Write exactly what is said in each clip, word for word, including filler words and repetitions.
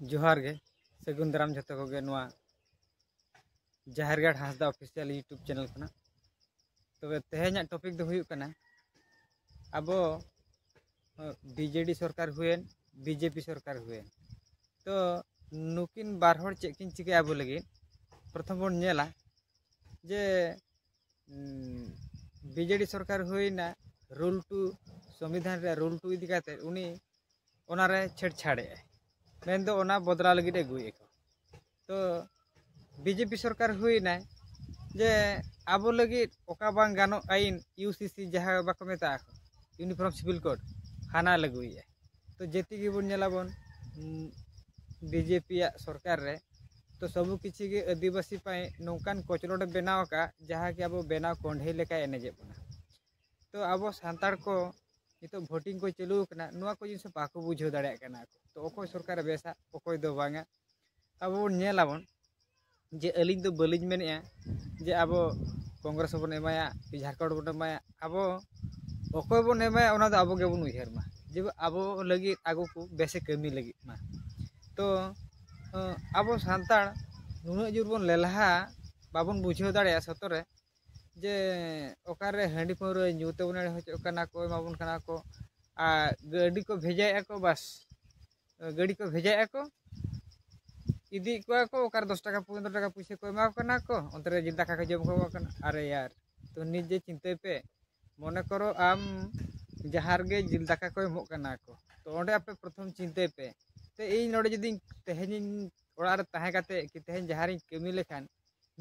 ᱡᱚᱦᱟᱨ ᱜᱮ, ᱥᱟᱹᱜᱩᱱ ᱫᱟᱨᱟᱢ ᱡᱷᱚᱛᱚ ᱠᱚᱜᱮ ᱱᱚᱣᱟ ᱡᱟᱦᱮᱨ ᱜᱟᱲ ᱦᱟᱸᱥᱫᱟ ᱚᱯᱷᱤᱥᱤᱭᱟᱞ YouTube ᱪᱮᱱᱮᱞ ᱠᱷᱚᱱᱟᱜ᱾ ᱛᱚᱵᱮ ᱛᱮᱦᱮᱧᱟᱜ ᱴᱚᱯᱤᱠ ᱫᱚ ᱦᱩᱭᱩᱜ ᱠᱟᱱᱟ, ᱟᱵᱚ ᱵᱤᱡᱮᱰᱤ ᱥᱚᱨᱠᱟᱨ ᱦᱩᱭᱮᱱ, ᱵᱤᱡᱮᱯᱤ ᱥᱚᱨᱠᱟᱨ ᱦᱩᱭᱮᱱ, ᱛᱚ ᱱᱩᱠᱤᱱ ᱵᱟᱨ ᱦᱚᱲ ᱪᱮᱫ ᱠᱤᱱ ᱪᱤᱠᱟᱹᱭᱟ ᱟᱵᱚ ᱞᱟᱹᱜᱤᱫ? ᱯᱨᱚᱛᱷᱚᱢ ᱵᱚᱱ ᱧᱮᱞᱟ ᱡᱮ ᱵᱤᱡᱮᱰᱤ ᱥᱚᱨᱠᱟᱨ ᱦᱩᱭᱱᱟ, ᱨᱩᱞ ᱴᱩ, ᱥᱚᱝᱵᱤᱫᱷᱟᱱ ᱨᱮᱭᱟᱜ ᱨᱩᱞ ᱴᱩ ᱤᱫᱤ ᱠᱟᱛᱮ ᱩᱱᱤ ᱚᱱᱟᱨᱮ ᱪᱷᱮᱲᱪᱷᱟᱲᱮᱜᱼᱟᱭ, ᱢᱮᱱᱫᱚ ᱚᱱᱟ ᱵᱚᱫᱞᱟᱣ ᱞᱟᱹᱜᱤᱫ ᱮ ᱟᱹᱜᱩᱭᱮᱫ ᱠᱚ᱾ ᱛᱚ ᱵᱤᱡᱮᱯᱤ ᱥᱚᱨᱠᱟᱨ ᱦᱩᱭᱱᱟᱭ ᱡᱮ ᱟᱵᱚ ᱞᱟᱹᱜᱤᱫ ᱚᱠᱟ ᱵᱟᱝ ᱜᱟᱱᱚᱜ ᱟᱭᱤᱱ, ᱤᱭᱩᱥᱤᱥᱤ ᱡᱟᱦᱟᱸ ᱵᱟᱠᱚ ᱢᱮᱛᱟᱜᱼᱟ ᱤᱭᱩᱱᱤᱯᱷᱚᱨᱢ ᱥᱤᱵᱤᱞ ᱠᱳᱰ, ᱦᱟᱱᱟ ᱞᱟᱹᱜᱩᱭᱮᱫᱼᱟᱭ᱾ ᱛᱚ ᱡᱮᱛᱮ ᱜᱮᱵᱚᱱ ᱧᱮᱞᱟᱵᱚᱱ ᱵᱤᱡᱮᱯᱤᱭᱟᱜ ᱥᱚᱨᱠᱟᱨ ᱨᱮ, ᱛᱚ ᱥᱚᱵᱩ ᱠᱤᱪᱷᱩ ᱜᱮ ᱟᱹᱫᱤᱵᱟᱹᱥᱤ ᱯᱟᱭ ᱱᱚᱝᱠᱟᱱ ᱠᱚᱪᱞᱚᱰ ᱮ ᱵᱮᱱᱟᱣ ᱟᱠᱟᱫ, ᱡᱟᱦᱟᱸ ᱠᱤ ᱟᱵᱚ ᱵᱮᱱᱟᱣ ᱠᱚᱸᱰᱷᱮ ᱞᱮᱠᱟᱭ ᱮᱱᱮᱡᱮᱫ ᱵᱚᱱᱟ᱾ ᱛᱚ ᱟᱵᱚ ᱥᱟᱱᱛᱟᱲ ᱠᱚ ᱱᱤᱛᱚᱜ ᱵᱷᱳᱴᱤᱝ ᱠᱚ ᱪᱟᱹᱞᱩ ᱟᱠᱟᱱᱟ, ᱱᱚᱣᱟ ᱠᱚ ᱡᱤᱱᱤᱥ ᱵᱟᱠᱚ ᱵᱩᱡᱷᱟᱹᱣ ᱫᱟᱲᱮᱭᱟᱜ ᱠᱟᱱᱟ ᱠᱚ᱾ ᱛᱚ ᱚᱠᱚᱭ ᱥᱚᱨᱠᱟᱨᱮ ᱵᱮᱥᱟ, ᱚᱠᱚᱭ ᱫᱚ ᱵᱟᱝᱟ᱾ ᱟᱵᱚ ᱵᱚᱱ ᱧᱮᱞᱟᱵᱚᱱ ᱡᱮ ᱟᱹᱞᱤᱧ ᱫᱚ ᱵᱟᱹᱞᱤᱧ ᱢᱮᱱᱮᱫᱼᱟ ᱡᱮ ᱟᱵᱚ ᱠᱚᱝᱜᱨᱮᱥ ᱵᱚᱱ ᱮᱢᱟᱭᱟ, ᱡᱷᱟᱲᱠᱷᱚᱸᱰ ᱵᱚᱱ ᱮᱢᱟᱭᱟ, ᱟᱵᱚ ᱚᱠᱚᱭ ᱵᱚᱱ ᱮᱢᱟᱭᱟ ᱚᱱᱟ ᱫᱚ ᱟᱵᱚ ᱜᱮᱵᱚᱱ ᱩᱭᱦᱟᱹᱨ ᱢᱟ, ᱡᱮ ᱟᱵᱚ ᱞᱟᱹᱜᱤᱫ ᱟᱜᱩ ᱠᱚ ᱵᱮᱥᱮ ᱠᱟᱹᱢᱤ ᱞᱟᱹᱜᱤᱫ ᱢᱟ᱾ ᱛᱚ ᱟᱵᱚ ᱥᱟᱱᱛᱟᱲ ᱱᱩᱱᱟᱹᱜ ᱡᱳᱨ ᱵᱚᱱ ᱞᱮᱞᱦᱟ, ᱵᱟᱵᱚᱱ ᱵᱩᱡᱷᱟᱹᱣ ᱫᱟᱲᱮᱭᱟᱜᱼᱟ ᱥᱚᱛᱚ ᱨᱮ ᱡᱮ ᱚᱠᱟᱨᱮ ᱦᱟᱺᱰᱤ ᱯᱟᱹᱣᱨᱟᱹ ᱧᱩ ᱛᱮᱵᱚᱱ ᱮᱲᱮ ᱦᱚᱪᱚᱜ ᱠᱟᱱᱟ ᱠᱚ, ᱮᱢᱟᱵᱚᱱ ᱠᱟᱱᱟ ᱠᱚ, ᱟᱨ ᱜᱟᱹᱰᱤ ᱠᱚ ᱵᱷᱮᱡᱟᱭᱮᱫᱼᱟ ᱠᱚ, ᱵᱟᱥ ᱜᱟᱹᱰᱤ ᱠᱚ ᱵᱷᱮᱡᱟᱭᱮᱫᱼᱟ ᱠᱚ, ᱤᱫᱤᱭᱮᱫ ᱠᱚᱣᱟ ᱠᱚ, ᱚᱠᱟᱨᱮ ᱫᱚᱥ ᱴᱟᱠᱟ ᱯᱚᱱᱨᱚ ᱴᱟᱠᱟ ᱯᱩᱭᱥᱟᱹ ᱠᱚ ᱮᱢᱟ ᱠᱚ ᱠᱟᱱᱟ ᱠᱚ, ᱚᱱᱛᱮ ᱨᱮ ᱡᱤᱞ ᱫᱟᱠᱟ ᱠᱚ ᱡᱚᱢ ᱠᱚ ᱮᱢᱟ ᱠᱚ ᱠᱟᱱᱟ᱾ ᱟᱨᱮ ᱭᱟᱨ, ᱛᱚ ᱱᱤᱡᱮ ᱪᱤᱱᱛᱟᱹᱭ ᱯᱮ, ᱢᱚᱱᱮ ᱠᱚᱨᱚ ᱟᱢ ᱡᱟᱦᱟᱸ ᱨᱮᱜᱮ ᱡᱤᱞ ᱫᱟᱠᱟ ᱠᱚ ᱮᱢᱚᱜ ᱠᱟᱱᱟ ᱠᱚ, ᱛᱚ ᱚᱸᱰᱮ ᱟᱯᱮ ᱯᱨᱚᱛᱷᱚᱢ ᱪᱤᱱᱛᱟᱹᱭ ᱯᱮ᱾ ᱛᱚ ᱤᱧ ᱱᱚᱰᱮ ᱡᱩᱫᱤᱧ ᱛᱮᱦᱮᱧᱤᱧ ᱚᱲᱟᱜ ᱨᱮ ᱛᱟᱦᱮᱸ ᱠᱟᱛᱮ ᱠᱤ ᱛᱮᱦᱮᱧ ᱡᱟᱦᱟᱸ ᱨᱤᱧ ᱠᱟᱹᱢᱤ ᱞᱮᱠᱷᱟᱱ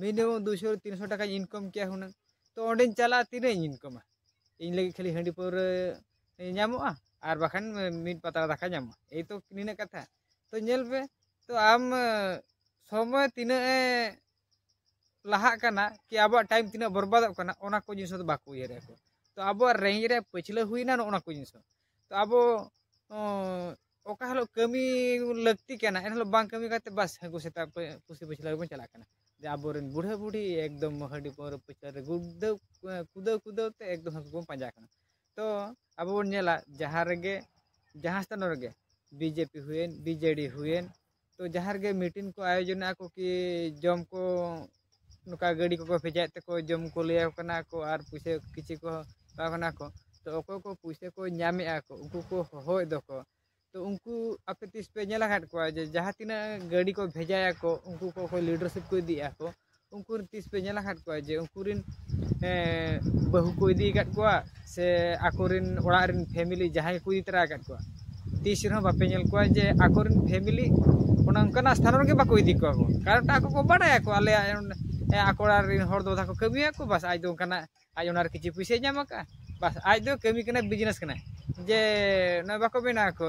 ᱢᱤᱱᱤᱢᱟᱢ ᱫᱩᱥᱚ ᱛᱤᱱᱥᱚ ᱴᱟᱠᱟᱧ ᱤᱱᱠᱟᱢ ᱠᱮᱭᱟ ᱦᱩᱱᱟᱹᱝ, ᱛᱚ ᱚᱸᱰᱮᱧ ᱪᱟᱞᱟᱜᱼᱟ, ᱛᱤᱱᱟᱹᱜ ᱤᱧ ᱤᱱᱠᱟᱢᱟ? ᱤᱧ ᱞᱟᱹᱜᱤᱫ ᱠᱷᱟᱹᱞᱤ ᱦᱟᱺᱰᱤ ᱯᱟᱹᱣᱨᱟᱹ ᱧᱟᱢᱚᱜᱼᱟ ᱟᱨ ᱵᱟᱠᱷᱟᱱ ᱢᱤᱫ ᱯᱟᱛᱲᱟ ᱫᱟᱠᱟ ᱧᱟᱢᱚᱜᱼᱟ, ᱮᱭ ᱛᱚ ᱱᱤᱱᱟᱹᱜ ᱠᱟᱛᱷᱟ᱾ ᱛᱚ ᱧᱮᱞ ᱯᱮ, ᱛᱚ ᱟᱢ ᱥᱚᱢᱚᱭ ᱛᱤᱱᱟᱹᱜ ᱮ ᱞᱟᱦᱟᱜ ᱠᱟᱱᱟ ᱠᱤ ᱟᱵᱚᱣᱟᱜ ᱴᱟᱭᱤᱢ ᱛᱤᱱᱟᱹᱜ ᱵᱚᱨᱵᱟᱫᱚᱜ ᱠᱟᱱᱟ, ᱚᱱᱟ ᱠᱚ ᱡᱤᱱᱤᱥ ᱫᱚ ᱵᱟᱠᱚ ᱩᱭᱦᱟᱹᱨᱮᱫᱼᱟ ᱠᱚ᱾ ᱛᱚ ᱟᱵᱚᱣᱟᱜ ᱨᱮᱸᱜᱮᱡ ᱨᱮ ᱯᱟᱹᱪᱷᱞᱟᱹ ᱦᱩᱭᱱᱟ ᱱᱚᱜᱼᱚ ᱱᱟ ᱠᱚ ᱡᱤᱱᱤᱥ ᱦᱚᱸ᱾ ᱛᱚ ᱟᱵᱚ ᱚᱸ, ᱚᱠᱟ ᱦᱤᱞᱳᱜ ᱠᱟᱹᱢᱤ ᱞᱟᱹᱠᱛᱤ ᱠᱟᱱᱟ, ᱮᱱ ᱦᱤᱞᱳᱜ ᱵᱟᱝ ᱠᱟᱹᱢᱤ ᱠᱟᱛᱮ ᱵᱟᱥ ᱦᱟᱹᱱᱠᱩ ᱥᱮᱛᱟ ᱯᱮ-, ᱯᱩᱥᱤ ᱯᱟᱹᱪᱷᱞᱟᱹ ᱜᱮᱵᱚᱱ ᱪᱟᱞᱟᱜ ᱠᱟᱱᱟ᱾ ᱡᱮ ᱟᱵᱚᱨᱮᱱ ᱵᱩᱲᱦᱟᱹ ᱵᱩᱲᱦᱤ ᱮᱠᱫᱚᱢ ᱦᱟᱺᱰᱤ ᱯᱟᱹᱣᱨᱟᱹ ᱯᱟᱹᱪᱷᱞᱟᱹ ᱨᱮ ᱜᱩᱲᱫᱟᱹᱣ, ᱠᱩᱫᱟᱹᱣ ᱠᱩᱫᱟᱹᱣ ᱛᱮ ᱮᱠᱫᱚᱢ ᱦᱟᱹᱱᱠᱩ ᱵᱚᱱ ᱯᱟᱸᱡᱟ ᱠᱟᱱᱟ᱾ ᱛᱚ ᱟᱵᱚ ᱵᱚᱱ ᱧᱮᱞᱟ ᱡᱟᱦᱟᱸ ᱨᱮᱜᱮ, ᱡᱟᱦᱟᱸ ᱥᱛᱷᱟᱱ ᱨᱮᱜᱮ ᱵᱤᱡᱮᱯᱤ ᱦᱩᱭᱮᱱ, ᱵᱤᱡᱮᱰᱤ ᱦᱩᱭᱮᱱ, ᱛᱚ ᱡᱟᱦᱟᱸ ᱨᱮᱜᱮ ᱢᱤᱴᱤᱝ ᱠᱚ ᱟᱭᱳᱡᱚᱱᱮᱜᱼᱟ ᱠᱚ ᱠᱤ ᱡᱚᱢ ᱠᱚ, ᱱᱚᱝᱠᱟ ᱜᱟᱹᱰᱤ ᱠᱚᱠᱚ ᱵᱷᱮᱡᱟᱭᱮᱫ ᱛᱟᱠᱚ, ᱡᱚᱢ ᱠᱚ ᱞᱟᱹᱭᱟᱠᱚ ᱠᱟᱱᱟ ᱠᱚ ᱟᱨ ᱯᱩᱭᱥᱟᱹ ᱠᱤᱪᱷᱩ ᱠᱚ ᱮᱢᱟ ᱠᱚ ᱠᱟᱱᱟ ᱠᱚ᱾ ᱛᱚ ᱚᱠᱚᱭ ᱠᱚ ᱯᱩᱭᱥᱟᱹ ᱠᱚ ᱧᱟᱢᱮᱜᱼᱟ ᱠᱚ, ᱩᱱᱠᱩ ᱠᱚ ᱦᱚᱦᱚᱭᱮᱫ ᱫᱚᱠᱚ᱾ ᱛᱚ ᱩᱱᱠᱩ ᱟᱯᱮ ᱛᱤᱥ ᱯᱮ ᱧᱮᱞ ᱟᱠᱟᱫ ᱠᱚᱣᱟ ᱡᱮ ᱡᱟᱦᱟᱸ ᱛᱤᱱᱟᱹᱜ ᱜᱟᱹᱰᱤ ᱠᱚ ᱵᱷᱮᱡᱟᱭᱟᱠᱚ, ᱩᱱᱠᱩ ᱠᱚ ᱚᱠᱚᱭ ᱞᱤᱰᱟᱨᱥᱤᱯ ᱠᱚ ᱤᱫᱤᱭᱮᱜᱼᱟ ᱠᱚ, ᱩᱱᱠᱩ ᱛᱤᱥ ᱯᱮ ᱧᱮᱞ ᱟᱠᱟᱫ ᱠᱚᱣᱟ ᱡᱮ ᱩᱱᱠᱩ ᱨᱤᱱ, ᱮᱸ, ᱵᱟᱹᱦᱩ ᱠᱚ ᱤᱫᱤ ᱟᱠᱟᱫ ᱠᱚᱣᱟ ᱥᱮ ᱟᱠᱚᱨᱮᱱ ᱚᱲᱟᱜ ᱨᱮᱱ ᱯᱷᱮᱢᱤᱞᱤ ᱡᱟᱦᱟᱸᱭ ᱜᱮᱠᱚ ᱤᱫᱤ ᱛᱚᱨᱟ ᱟᱠᱟᱫ ᱠᱚᱣᱟ? ᱛᱤᱥ ᱨᱮᱦᱚᱸ ᱵᱟᱯᱮ ᱧᱮᱞ ᱠᱚᱣᱟ ᱡᱮ ᱟᱠᱚᱨᱮᱱ ᱯᱷᱮᱢᱤᱞᱤ ᱚᱱᱟ ᱚᱱᱠᱟᱱᱟᱜ ᱥᱛᱷᱟᱱ ᱨᱮᱜᱮ ᱵᱟᱠᱚ ᱤᱫᱤ ᱠᱚᱣᱟ ᱠᱚ᱾ ᱠᱟᱨᱚᱱ ᱟᱠᱚ ᱠᱚ ᱵᱟᱰᱟᱭᱟᱠᱚ ᱟᱞᱮᱭᱟᱜ ᱚᱱ-, ᱮ, ᱟᱠᱚ ᱚᱲᱟᱜ ᱨᱮᱱ ᱦᱚᱲ ᱫᱚ ᱫᱷᱟ ᱠᱚ ᱠᱟᱹᱢᱤᱭᱟᱠᱚ, ᱵᱟᱥ ᱟᱡ ᱫᱚ ᱚᱱᱠᱟᱱᱟᱜ ᱟᱡ ᱚᱱᱟ ᱨᱮ ᱠᱤᱪᱷᱩ ᱯᱩᱭᱥᱟᱹᱭ ᱧᱟᱢ ᱟᱠᱟᱫᱼᱟ, ᱵᱟᱥ ᱟᱡ ᱫᱚ ᱠᱟᱹᱢᱤ ᱠᱟᱱᱟᱭ, ᱵᱤᱡᱽᱱᱮᱥ ᱠᱟᱱᱟᱭ᱾ ᱡᱮ ᱱᱚᱜᱼᱚᱭ ᱵᱟᱠᱚ ᱢᱮᱱᱟ ᱟᱠᱚ,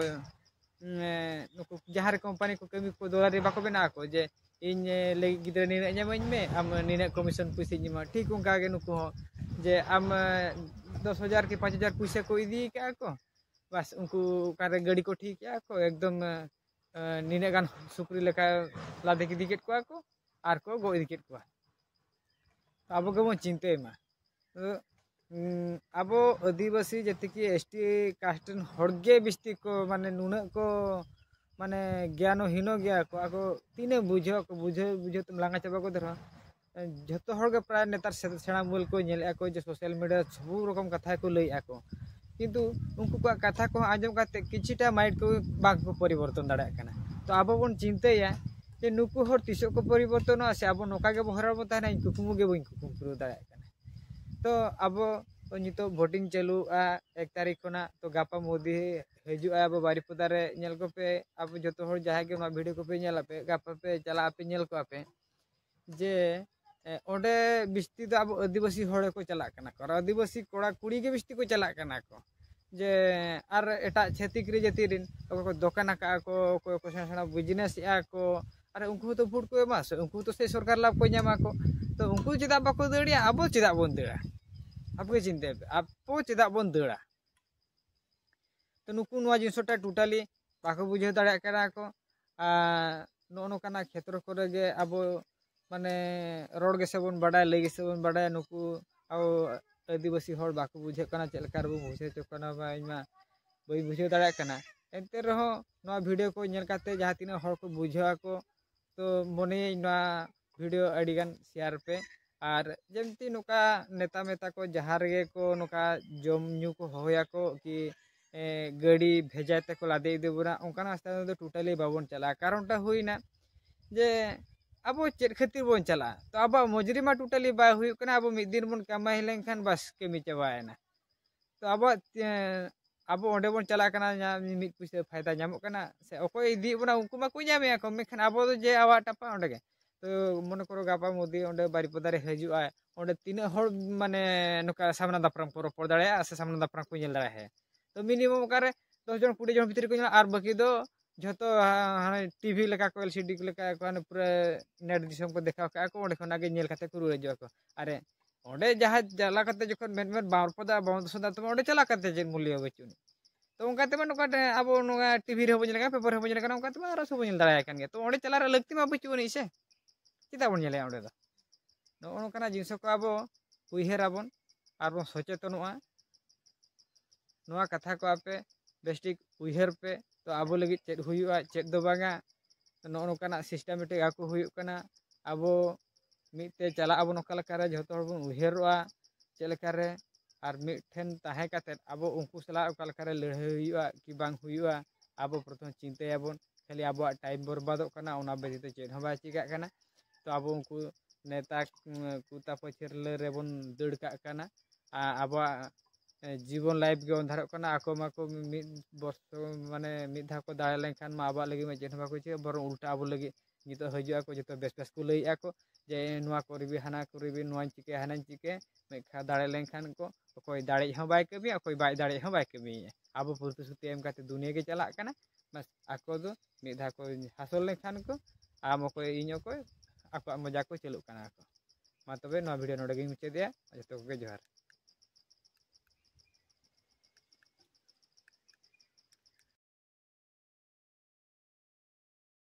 ᱩᱸ, ᱮ, ᱱᱩᱠᱩ ᱡᱟᱦᱟᱸ ᱨᱮ ᱠᱚᱢᱯᱟᱱᱤ ᱠᱚ ᱠᱟᱹᱢᱤ ᱠᱚ ᱫᱚᱞᱟᱨᱤ ᱵᱟᱠᱚ ᱵᱮᱱᱟᱣ ᱟᱠᱚ ᱡᱮ ᱤᱧ, ᱮ, ᱞᱟᱹᱜᱤᱫ ᱜᱤᱫᱽᱨᱟᱹ ᱱᱤᱱᱟᱹᱜ ᱧᱟᱢᱟᱹᱧ ᱢᱮ, ᱟᱢ ᱱᱤᱱᱟᱹᱜ ᱠᱚᱢᱤᱥᱚᱱ ᱯᱩᱭᱥᱟᱹᱧ ᱮᱢᱟ᱾ ᱴᱷᱤᱠ ᱚᱱᱠᱟ ᱜᱮ ᱱᱩᱠᱩ ᱦᱚᱸ ᱡᱮ ᱟᱢ, ᱮ, ᱫᱚᱥ ᱦᱟᱡᱟᱨ ᱠᱤ ᱯᱟᱸᱪ ᱦᱟᱡᱟᱨ ᱯᱩᱭᱥᱟᱹ ᱠᱚ ᱤᱫᱤ ᱟᱠᱟᱫᱼᱟ ᱠᱚ, ᱵᱟᱥ ᱩᱱᱠᱩ ᱚᱠᱟᱨᱮ ᱜᱟᱹᱰᱤ ᱠᱚ ᱴᱷᱤᱠ ᱮᱜᱼᱟ ᱠᱚ, ᱮᱠᱫᱚᱢ, ᱮ, ᱱᱤᱱᱟᱹᱜ ᱜᱟᱱ ᱥᱩᱠᱨᱤ ᱞᱮᱠᱟ ᱞᱟᱫᱮ ᱤᱫᱤ ᱠᱮᱫ ᱠᱚᱣᱟ ᱠᱚ ᱟᱨ ᱠᱚ ᱜᱚᱡ ᱤᱫᱤ ᱠᱮᱫ ᱠᱚᱣᱟ᱾ ᱟᱵᱚ ᱜᱮᱵᱚᱱ ᱪᱤᱱᱛᱟᱹᱭ ᱢᱟ᱾ ᱛᱚ, ᱩᱸ, ᱟᱵᱚ ᱟᱹᱫᱤᱵᱟᱹᱥᱤ ᱡᱟᱹᱛᱤ ᱠᱤ ᱮᱥ ᱴᱤ ᱠᱟᱥᱴ ᱨᱮᱱ ᱦᱚᱲ ᱜᱮ ᱵᱤᱥᱛᱤ ᱠᱚ, ᱢᱟᱱᱮ, ᱱᱩᱱᱟᱹᱜ ᱠᱚ, ᱢᱟᱱᱮ, ᱜᱮᱭᱟᱱᱚ ᱦᱤᱱᱚ ᱜᱮᱭᱟ ᱠᱚ᱾ ᱟᱠᱚ ᱛᱤᱱᱟᱹᱜ ᱵᱩᱡᱷᱟᱹᱣ ᱟᱠᱚ, ᱵᱩᱡᱷᱟᱹᱣ, ᱵᱩᱡᱷᱟᱹᱣ ᱛᱮᱢ ᱞᱟᱸᱜᱟ ᱪᱟᱵᱟ ᱜᱚᱫ ᱨᱮᱦᱚᱸ, ᱡᱷᱚᱛᱚ ᱦᱚᱲ ᱜᱮ ᱯᱨᱟᱭ ᱱᱮᱛᱟᱨ ᱥᱮ-, ᱥᱮᱬᱟ ᱢᱳᱵᱟᱭᱤᱞ ᱠᱚ ᱧᱮᱞᱮᱫᱼᱟ ᱠᱚ ᱡᱮ ᱥᱳᱥᱟᱞ ᱢᱤᱰᱤᱭᱟ ᱨᱮ ᱥᱚᱵᱩ ᱨᱚᱠᱚᱢ ᱠᱟᱛᱷᱟ ᱠᱚ ᱞᱟᱹᱭᱮᱫᱼᱟ ᱠᱚ, ᱠᱤᱱᱛᱩ ᱩᱱᱠᱩ ᱠᱚᱣᱟᱜ ᱠᱟᱛᱷᱟ ᱠᱚᱦᱚᱸ ᱟᱸᱡᱚᱢ ᱠᱟᱛᱮ ᱠᱤᱪᱷᱩᱴᱟ ᱢᱟᱭᱤᱱᱰ ᱠᱚ ᱵᱟᱝ ᱠᱚ ᱯᱚᱨᱤᱵᱚᱨᱛᱚᱱ ᱫᱟᱲᱮᱭᱟᱜ ᱠᱟᱱᱟ᱾ ᱛᱚ ᱟᱵᱚ ᱵᱚᱱ ᱪᱤᱱᱛᱟᱹᱭᱟ ᱡᱮ ᱱᱩᱠᱩ ᱦᱚᱲ ᱛᱤᱥᱚᱜ ᱠᱚ ᱯᱚᱨᱤᱵᱚᱨᱛᱚᱱᱚᱜᱼᱟ ᱥᱮ ᱟᱵᱚ ᱱᱚᱝᱠᱟ ᱜᱮᱵᱚ ᱦᱚᱨᱟ ᱵᱚᱱ ᱛᱟᱦᱮᱱᱟ, ᱤᱧ ᱠᱩᱠᱢᱩ ᱜᱮ ᱵᱟᱹᱧ ᱠᱩᱠᱢᱩ ᱯᱩᱨᱟᱹᱣ ᱫᱟᱲᱮᱭᱟᱜ ᱠᱟᱱᱟ᱾ ᱛᱚ ᱟᱵᱚ ᱱᱤᱛᱚᱜ ᱵᱷᱳᱴᱤᱝ ᱪᱟᱹᱞᱩᱜᱼᱟ ᱮᱠ ᱛᱟᱹᱨᱤᱠᱷ ᱠᱷᱚᱱᱟᱜ, ᱛᱚ ᱜᱟᱯᱟ ᱢᱳᱫᱤ ᱦᱤᱡᱩᱜᱼᱟ ᱟᱵᱚ ᱵᱟᱨᱤᱯᱚᱫᱟ ᱨᱮ, ᱧᱮᱞ ᱠᱚᱯᱮ ᱟᱵᱚ ᱡᱚᱛᱚ ᱦᱚᱲ ᱡᱟᱦᱟᱸᱭ ᱜᱮ ᱱᱚᱣᱟ ᱵᱷᱤᱰᱤᱭᱳ ᱠᱚᱯᱮ ᱧᱮᱞ ᱟᱯᱮ, ᱜᱟᱯᱟ ᱯᱮ ᱪᱟᱞᱟᱜ ᱟᱯᱮ ᱧᱮᱞ ᱠᱚᱣᱟ ᱯᱮ ᱡᱮ, ᱮ, ᱚᱸᱰᱮ ᱵᱤᱥᱛᱤ ᱫᱚ ᱟᱵᱚ ᱟᱹᱫᱤᱵᱟᱹᱥᱤ ᱦᱚᱲ ᱜᱮᱠᱚ ᱪᱟᱞᱟᱜ ᱠᱟᱱᱟ ᱠᱚ, ᱟᱨ ᱟᱹᱫᱤᱵᱟᱹᱥᱤ ᱠᱚᱲᱟ ᱠᱩᱲᱤ ᱜᱮ ᱵᱤᱥᱛᱤ ᱠᱚ ᱪᱟᱞᱟᱜ ᱠᱟᱱᱟ ᱠᱚ᱾ ᱡᱮ ᱟᱨ ᱮᱴᱟᱜ ᱪᱷᱟᱹᱛᱤᱠ ᱨᱮ ᱡᱟᱹᱛᱤ ᱨᱮᱱ ᱚᱠᱚᱭ ᱠᱚ ᱫᱚᱠᱟᱱ ᱟᱠᱟᱫᱼᱟ ᱠᱚ, ᱚᱠᱚᱭ ᱠᱚ ᱥᱮᱬᱟ ᱥᱮᱬᱟ ᱵᱤᱡᱽᱱᱮᱥ ᱮᱫᱼᱟ ᱠᱚ, ᱟᱨ ᱩᱱᱠᱩ ᱦᱚᱸᱛᱚ ᱵᱷᱳᱴ ᱠᱚ ᱮᱢᱟ ᱥᱮ, ᱩᱱᱠᱩ ᱦᱚᱸᱛᱚ ᱥᱮ ᱥᱚᱨᱠᱟᱨ ᱞᱟᱵᱷ ᱠᱚ ᱧᱟᱢᱟ ᱠᱚ᱾ ᱛᱚ ᱩᱱᱠᱩ ᱪᱮᱫᱟᱜ ᱵᱟᱠᱚ ᱫᱟᱹᱲᱮᱜᱼᱟ? ᱟᱵᱚ ᱪᱮᱫᱟᱜ ᱵᱚᱱ ᱫᱟᱹᱲᱟ? ᱟᱵᱚ ᱜᱮ ᱪᱤᱱᱛᱟᱹᱭ ᱯᱮ, ᱟᱵᱚ ᱪᱮᱫᱟᱜ ᱵᱚᱱ ᱫᱟᱹᱲᱟ? ᱛᱚ ᱱᱩᱠᱩ ᱱᱚᱣᱟ ᱡᱤᱱᱤᱥᱴᱟ ᱴᱳᱴᱟᱞᱤ ᱵᱟᱠᱚ ᱵᱩᱡᱷᱟᱹᱣ ᱫᱟᱲᱮᱭᱟᱜ ᱠᱟᱱᱟ ᱠᱚ᱾ ᱟᱨ ᱱᱚᱜᱼᱚ ᱱᱚᱝᱠᱟᱱᱟᱜ ᱠᱷᱮᱛᱨᱚ ᱠᱚᱨᱮ ᱜᱮ ᱟᱵᱚ, ᱢᱟᱱᱮ, ᱨᱚᱲ ᱜᱮᱥᱮ ᱵᱚᱱ ᱵᱟᱰᱟᱭ, ᱞᱟᱹᱭ ᱜᱮᱥᱮ ᱵᱚᱱ ᱵᱟᱰᱟᱭᱟ, ᱱᱩᱠᱩ ᱟᱵᱚ ᱟᱹᱫᱤᱵᱟᱹᱥᱤ ᱦᱚᱲ ᱵᱟᱠᱚ ᱵᱩᱡᱷᱟᱹᱜ ᱠᱟᱱᱟ᱾ ᱪᱮᱫ ᱞᱮᱠᱟ ᱨᱮᱵᱚᱱ ᱵᱩᱡᱷᱟᱹᱣ ᱦᱚᱪᱚ ᱠᱚᱣᱟ, ᱚᱱᱟ ᱢᱟ ᱤᱧ ᱢᱟ ᱵᱟᱹᱧ ᱵᱩᱡᱷᱟᱹᱣ ᱫᱟᱲᱮᱭᱟᱜ ᱠᱟᱱᱟ᱾ ᱮᱱᱛᱮ ᱨᱮᱦᱚᱸ ᱱᱚᱣᱟ ᱵᱷᱤᱰᱤᱭᱳ ᱠᱚ ᱧᱮᱞ ᱠᱟᱛᱮ ᱡᱟᱦᱟᱸ ᱛᱤᱱᱟᱹᱜ ᱦᱚᱲ ᱠᱚ ᱵᱩᱡᱷᱟᱹᱣ ᱟᱠᱚ, ᱛᱚ ᱢᱚᱱᱮᱭᱟᱹᱧ ᱱᱚᱣᱟ ᱵᱷᱤᱰᱤᱭᱳ ᱟᱹᱰᱤᱜᱟᱱ ᱥᱮᱭᱟᱨ ᱯᱮ᱾ ᱟᱨ ᱡᱮᱢᱛᱤ ᱱᱚᱝᱠᱟ ᱱᱮᱛᱟ ᱢᱮᱛᱟ ᱠᱚ ᱡᱟᱦᱟᱸ ᱨᱮᱜᱮ ᱠᱚ ᱱᱚᱝᱠᱟ ᱡᱚᱢ ᱧᱩ ᱠᱚ ᱦᱚᱦᱚᱭᱟᱠᱚ ᱠᱤ ᱮ, ᱜᱟᱹᱰᱤ ᱵᱷᱮᱡᱟᱭ ᱛᱮᱠᱚ ᱞᱟᱫᱮ ᱤᱫᱤ ᱵᱚᱱᱟ, ᱚᱱᱠᱟᱱᱟᱜ ᱨᱟᱥᱛᱟ ᱫᱚ ᱴᱳᱴᱟᱞᱤ ᱵᱟᱵᱚᱱ ᱪᱟᱞᱟᱜᱼᱟ᱾ ᱠᱟᱨᱚᱱᱴᱟ ᱦᱩᱭᱱᱟ ᱡᱮ ᱟᱵᱚ ᱪᱮᱫ ᱠᱷᱟᱹᱛᱤᱨ ᱵᱚᱱ ᱪᱟᱞᱟᱜᱼᱟ? ᱛᱚ ᱟᱵᱚᱣᱟᱜ ᱢᱚᱡᱩᱨᱤ ᱢᱟ ᱴᱳᱴᱟᱞᱤ ᱵᱟᱭ ᱦᱩᱭᱩᱜ ᱠᱟᱱᱟ, ᱟᱵᱚ ᱢᱤᱫ ᱫᱤᱱ ᱵᱚᱱ ᱠᱟᱢᱟᱭ ᱞᱮᱱᱠᱷᱟᱱ ᱵᱟᱥ ᱠᱟᱹᱢᱤ ᱪᱟᱵᱟᱭᱮᱱᱟ᱾ ᱛᱚ ᱟᱵᱚᱣᱟᱜ ᱮ, ᱟᱵᱚ ᱚᱸᱰᱮ ᱵᱚᱱ ᱪᱟᱞᱟᱜ ᱠᱟᱱᱟ, ᱧᱟᱢ ᱢᱤᱫ ᱯᱩᱭᱥᱟᱹ ᱯᱷᱟᱭᱫᱟ ᱧᱟᱢᱚᱜ ᱠᱟᱱᱟ, ᱥᱮ ᱚᱠᱚᱭ ᱤᱫᱤᱭᱮᱫ ᱵᱚᱱᱟ ᱩᱱᱠᱩ ᱢᱟᱠᱚ ᱧᱟᱢᱮᱫᱼᱟ ᱠᱚ, ᱢᱮᱱᱠᱷᱟᱱ ᱟᱵᱚ ᱫᱚ ᱡᱮ ᱟᱵᱚᱣᱟᱜ ᱴᱟᱯᱟ ᱚᱸᱰᱮ ᱜᱮ᱾ ᱛᱚ ᱢᱚᱱᱮ ᱠᱚᱨᱚ ᱜᱟᱯᱟ ᱢᱳᱫᱤ ᱚᱸᱰᱮ ᱵᱟᱨᱤᱯᱚᱫᱟ ᱨᱮ ᱦᱤᱡᱩᱜᱼᱟ, ᱚᱸᱰᱮ ᱛᱤᱱᱟᱹᱜ ᱦᱚᱲ ᱢᱟᱱᱮ ᱱᱚᱝᱠᱟ ᱥᱟᱢᱱᱟ ᱫᱟᱯᱨᱟᱢ ᱠᱚ ᱨᱚᱯᱚᱲ ᱫᱟᱲᱮᱭᱟᱜᱼᱟ ᱥᱮ ᱥᱟᱢᱱᱟ ᱫᱟᱯᱨᱟᱢ ᱠᱚ ᱧᱮᱞ ᱫᱟᱲᱮᱭᱟᱜᱼᱟ᱾ ᱛᱚ ᱢᱤᱱᱤᱢᱟᱢ ᱚᱠᱟᱨᱮ ᱫᱚᱥ ᱡᱚᱱ ᱠᱩᱲᱤ ᱡᱚᱱ ᱵᱷᱤᱛᱨᱤ ᱠᱚ ᱧᱮᱞᱟ, ᱟᱨ ᱵᱟᱹᱠᱤ ᱫᱚ ᱡᱷᱚᱛᱚ ᱦᱟ-, ᱦᱟᱱᱮ ᱴᱤᱵᱷᱤ ᱞᱮᱠᱟ ᱠᱚ, ᱮᱞ ᱥᱤ ᱰᱤ ᱞᱮᱠᱟ ᱠᱚ, ᱦᱟᱱᱮ ᱯᱩᱨᱟᱹ ᱱᱮᱴ ᱫᱤᱥᱚᱢ ᱠᱚ ᱫᱮᱠᱷᱟᱣ ᱠᱟᱜᱼᱟ ᱠᱚ, ᱚᱸᱰᱮ ᱠᱷᱚᱱᱟᱜ ᱜᱮ ᱧᱮᱞ ᱠᱟᱛᱮ ᱠᱚ ᱨᱩᱣᱟᱹᱲ ᱦᱤᱡᱩᱜᱼᱟ ᱠᱚ᱾ ᱟᱨᱮ ᱚᱸᱰᱮ ᱡᱟᱦᱟᱸ ᱪᱟᱞᱟᱣ ᱠᱟᱛᱮ ᱡᱚᱠᱷᱚᱱ ᱢᱮᱫ ᱢᱮᱫ ᱵᱟᱝ ᱨᱚᱯᱚᱫᱟ, ᱵᱟᱝ ᱫᱚᱥᱚᱫᱟ, ᱛᱚᱵᱮ ᱚᱸᱰᱮ ᱪᱟᱞᱟᱣ ᱠᱟᱛᱮ ᱪᱮᱫ ᱢᱩᱞᱞᱚ ᱵᱟᱹᱪᱩᱜ ᱟᱹᱱᱤᱡ᱾ ᱛᱚ ᱚᱱᱠᱟ ᱛᱮᱢᱟ ᱱᱚᱝᱠᱟ ᱟᱵᱚ ᱱᱚᱣᱟ ᱴᱤᱵᱷᱤ ᱨᱮᱦᱚᱸ ᱵᱚᱱ ᱧᱮᱞ ᱠᱟᱱᱟ, ᱯᱮᱯᱟᱨ ᱨᱮᱦᱚᱸ ᱵᱚᱱ ᱧᱮᱞ ᱠᱟᱱᱟ, ᱚᱱᱠᱟ ᱛᱮᱢᱟ ᱟᱨᱚ ᱥᱚᱵ ᱵᱚᱱ ᱧᱮᱞ ᱫᱟᱲᱮᱭᱟᱜ ᱠᱟᱱ ᱜᱮᱭᱟ᱾ ᱛᱚ ᱚᱸᱰᱮ ᱪᱟᱞᱟᱜ ᱨᱮᱭᱟᱜ ᱞᱟᱹᱠᱛᱤ ᱢᱟ ᱵᱟᱹᱪᱩᱜ ᱟᱹᱱᱤᱡ ᱥᱮ, ᱪᱮᱫᱟᱜ ᱵᱚᱱ ᱧᱮᱞᱮᱜᱼᱟ ᱚᱸᱰᱮ ᱫᱚ? ᱱᱚᱜᱼᱚ ᱱᱚᱝᱠᱟᱱᱟᱜ ᱡᱤᱱᱤᱥ ᱠᱚ ᱟᱵᱚ ᱩᱭᱦᱟᱹᱨ ᱟᱵᱚᱱ ᱟᱨ ᱵᱚᱱ ᱥᱚᱪᱮᱛᱚᱱᱚᱜᱼᱟ᱾ ᱱᱚᱣᱟ ᱠᱟᱛᱷᱟ ᱠᱚ ᱟᱯᱮ ᱵᱮᱥᱴᱷᱤᱠ ᱩᱭᱦᱟᱹᱨ ᱯᱮ᱾ ᱛᱚ ᱟᱵᱚ ᱞᱟᱹᱜᱤᱫ ᱪᱮᱫ ᱦᱩᱭᱩᱜᱼᱟ, ᱪᱮᱫ ᱫᱚ ᱵᱟᱝᱟ, ᱱᱚᱜᱼᱚ ᱱᱚᱝᱠᱟᱱᱟᱜ ᱥᱤᱥᱴᱮᱢᱮᱴᱤᱠ ᱟᱠᱚ ᱦᱩᱭᱩᱜ ᱠᱟᱱᱟ᱾ ᱟᱵᱚ ᱢᱤᱫ ᱛᱮ ᱪᱟᱞᱟᱜ ᱟᱵᱚᱱ ᱚᱠᱟ ᱞᱮᱠᱟᱨᱮ, ᱡᱷᱚᱛᱚ ᱦᱚᱲ ᱵᱚᱱ ᱩᱭᱦᱟᱹᱨᱚᱜᱼᱟ ᱪᱮᱫ ᱞᱮᱠᱟᱨᱮ, ᱟᱨ ᱢᱤᱫ ᱴᱷᱮᱱ ᱛᱟᱦᱮᱸ ᱠᱟᱛᱮᱫ ᱟᱵᱚ ᱩᱱᱠᱩ ᱥᱟᱞᱟᱜ ᱚᱠᱟ ᱞᱮᱠᱟᱨᱮ ᱞᱟᱹᱲᱦᱟᱹᱭ ᱦᱩᱭᱩᱜᱼᱟ ᱠᱤ ᱵᱟᱝ ᱦᱩᱭᱩᱜᱼᱟ, ᱟᱵᱚ ᱯᱨᱚᱛᱷᱚᱢ ᱪᱤᱱᱛᱟᱹᱭᱟᱵᱚᱱ᱾ ᱠᱷᱟᱹᱞᱤ ᱟᱵᱚᱣᱟᱜ ᱴᱟᱭᱤᱢ ᱵᱚᱨᱵᱟᱫᱚᱜ ᱠᱟᱱᱟ, ᱚᱱᱟ ᱵᱮᱛᱤᱛᱚ ᱪᱮᱫ ᱦᱚᱸ ᱵᱟᱭ ᱪᱤᱠᱟᱹᱜ ᱠᱟᱱᱟ᱾ ᱛᱚ ᱟᱵᱚ ᱩᱱᱠᱩ ᱱᱮᱛᱟ ᱠᱚ ᱛᱟᱯᱚ ᱪᱷᱟᱹᱨᱞᱟᱹ ᱨᱮᱵᱚᱱ ᱫᱟᱹᱲ ᱠᱟᱜ ᱠᱟᱱᱟ᱾ ᱟᱨ ᱟᱵᱚᱣᱟᱜ ᱮ, ᱡᱤᱵᱚᱱ ᱞᱟᱭᱤᱯᱷ ᱜᱮ ᱚᱱᱫᱷᱟᱨᱚᱜ ᱠᱟᱱᱟ᱾ ᱟᱠᱚ ᱢᱟᱠᱚ ᱢᱤᱫ ᱵᱚᱨᱥᱚ, ᱢᱟᱱᱮ ᱢᱤᱫ ᱫᱷᱟᱣ ᱠᱚ ᱫᱟᱲᱮ ᱞᱮᱱᱠᱷᱟᱱ ᱢᱟ ᱟᱵᱚᱣᱟᱜ ᱞᱟᱹᱜᱤᱫ ᱢᱟ ᱪᱮᱫ ᱦᱚᱸ ᱵᱟᱠᱚ ᱪᱤᱠᱟᱹᱭᱟ, ᱵᱚᱨᱚᱝ ᱩᱞᱴᱟ ᱟᱵᱚ ᱞᱟᱹᱜᱤᱫ ᱱᱤᱛᱚᱜ ᱦᱤᱡᱩᱜ ᱟᱠᱚ, ᱡᱚᱛᱚ ᱵᱮᱥ ᱵᱮᱥ ᱠᱚ ᱞᱟᱹᱭᱮᱫᱼᱟ ᱠᱚ ᱡᱮ ᱱᱚᱣᱟ ᱠᱚᱨᱤᱵᱤ, ᱦᱟᱱᱟ ᱠᱚᱨᱤᱵᱤ, ᱱᱚᱣᱟᱧ ᱪᱤᱠᱟᱹᱭᱟ, ᱦᱟᱱᱟᱧ ᱪᱤᱠᱟᱹᱭᱟ᱾ ᱢᱮᱱᱠᱷᱟᱱ ᱫᱟᱲᱮ ᱞᱮᱱᱠᱷᱟᱱ ᱠᱚ ᱚᱠᱚᱭ ᱫᱟᱲᱮᱭᱟᱜ ᱦᱚᱸ ᱵᱟᱭ ᱠᱟᱹᱢᱤᱭᱟ, ᱚᱠᱚᱭ ᱵᱟᱭ ᱫᱟᱲᱮᱭᱟᱜ ᱦᱚᱸ ᱵᱟᱭ ᱠᱟᱹᱢᱤᱭᱮᱫᱼᱟ᱾ ᱟᱵᱚ ᱯᱨᱚᱛᱤᱥᱨᱩᱛᱤ ᱮᱢ ᱠᱟᱛᱮ ᱫᱩᱱᱤᱭᱟᱹ ᱜᱮ ᱪᱟᱞᱟᱜ ᱠᱟᱱᱟ᱾ ᱵᱟᱥ ᱟᱠᱚ ᱫᱚ ᱢᱤᱫ ᱫᱷᱟᱣ ᱠᱚ ᱦᱟᱥᱚᱞ ᱞᱮᱱᱠᱷᱟᱱ ᱠᱚ ᱟᱢ ᱚᱠᱚᱭ ᱤᱧ ᱚᱠᱚᱭ ᱟᱠᱚᱣᱟᱜ ᱢᱚᱡᱟ ᱠᱚ ᱪᱟᱹᱞᱩᱜ ᱠᱟᱱᱟ ᱠᱚ᱾ ᱢᱟ ᱛᱚᱵᱮ ᱱᱚᱣᱟ ᱵᱷᱤᱰᱤᱭᱳ ᱱᱚᱰᱮ ᱜᱤᱧ ᱢᱩᱪᱟᱹᱫᱮᱜᱼᱟ᱾ ᱡᱚᱛᱚ ᱠᱚᱜᱮ ᱡᱚᱦᱟᱨ᱾